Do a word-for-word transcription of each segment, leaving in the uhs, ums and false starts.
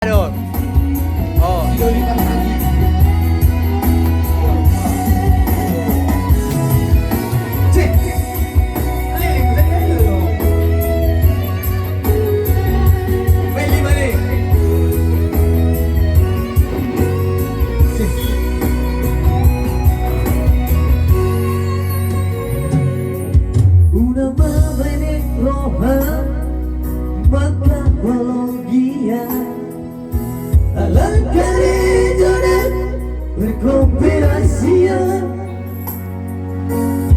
Aduh. Oh. Unang ma baenek roham mangkalogian, ala karejo na markompetisi.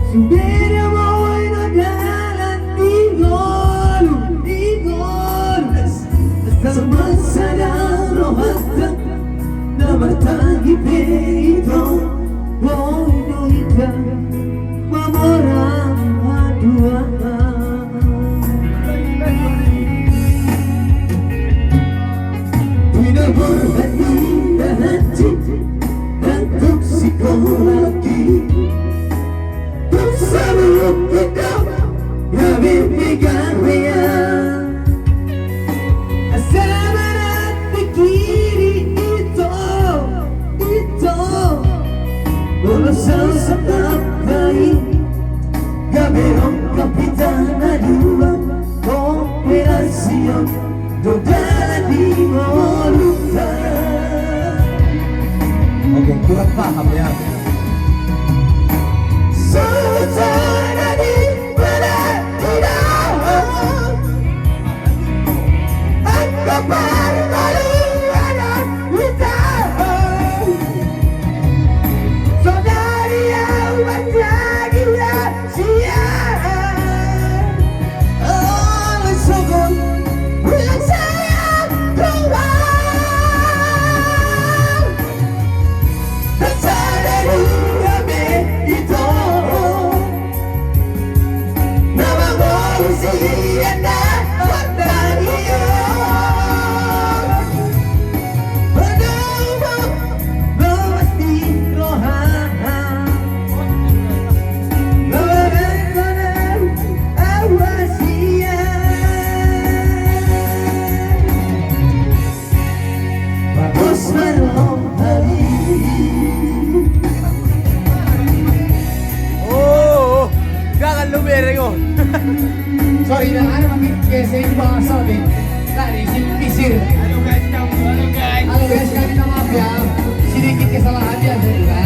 Sude na boi do dalan di ngolu, di ngolu. Asa sada rohanta na martagi pe ito, boi do hita mamora dua. Pinaborhat ni na hansit, nang tung sikola ki. Tung saluhut hita gabe pegawean. Asa marhite hiri ito, ito. Molo sahat sangkap baen, gabe rongkap hita na dua, kooperasion do dalan di ngolunta. Oke, kurang paham ya. Saut sada di mana tidak. Angka parmaluan hita. Saudari yang berjalan. Oh, oh, oh. Gagal lu bereng, oh. Sorry, dah ada makin gesek bahasa nih. Tadi si pisir. Halo guys, halo guys. Halo guys, kami minta maaf ya. Sedikit kesalahan biasa juga.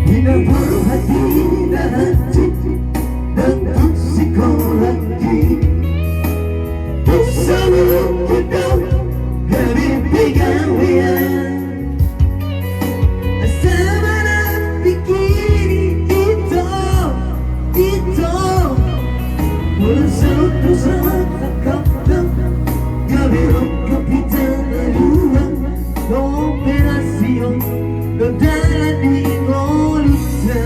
Pinaborhat ni na hansit, nang tung sikola ki. Tung saluhut hita gabe pegawean. Asa marhite hiri ito, ito. Molo saut do sahat sangkap, gabe rongkap hita na dua, kooperasion do dalan di ngolunta.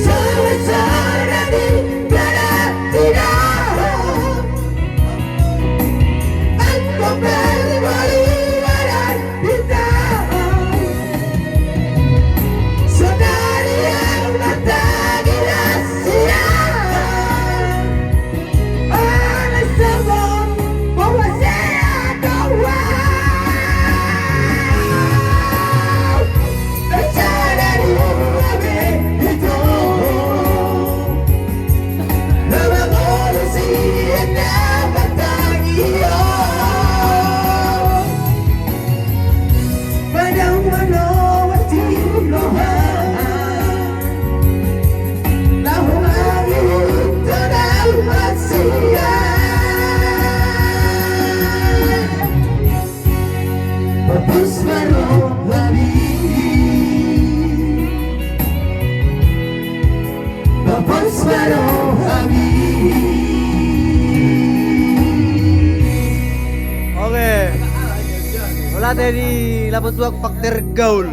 Sama-sama di dalam tidak. Pos ma rohami. Pos ma rohami. Oke. Olo, tadi lapo tuak pak tergaul.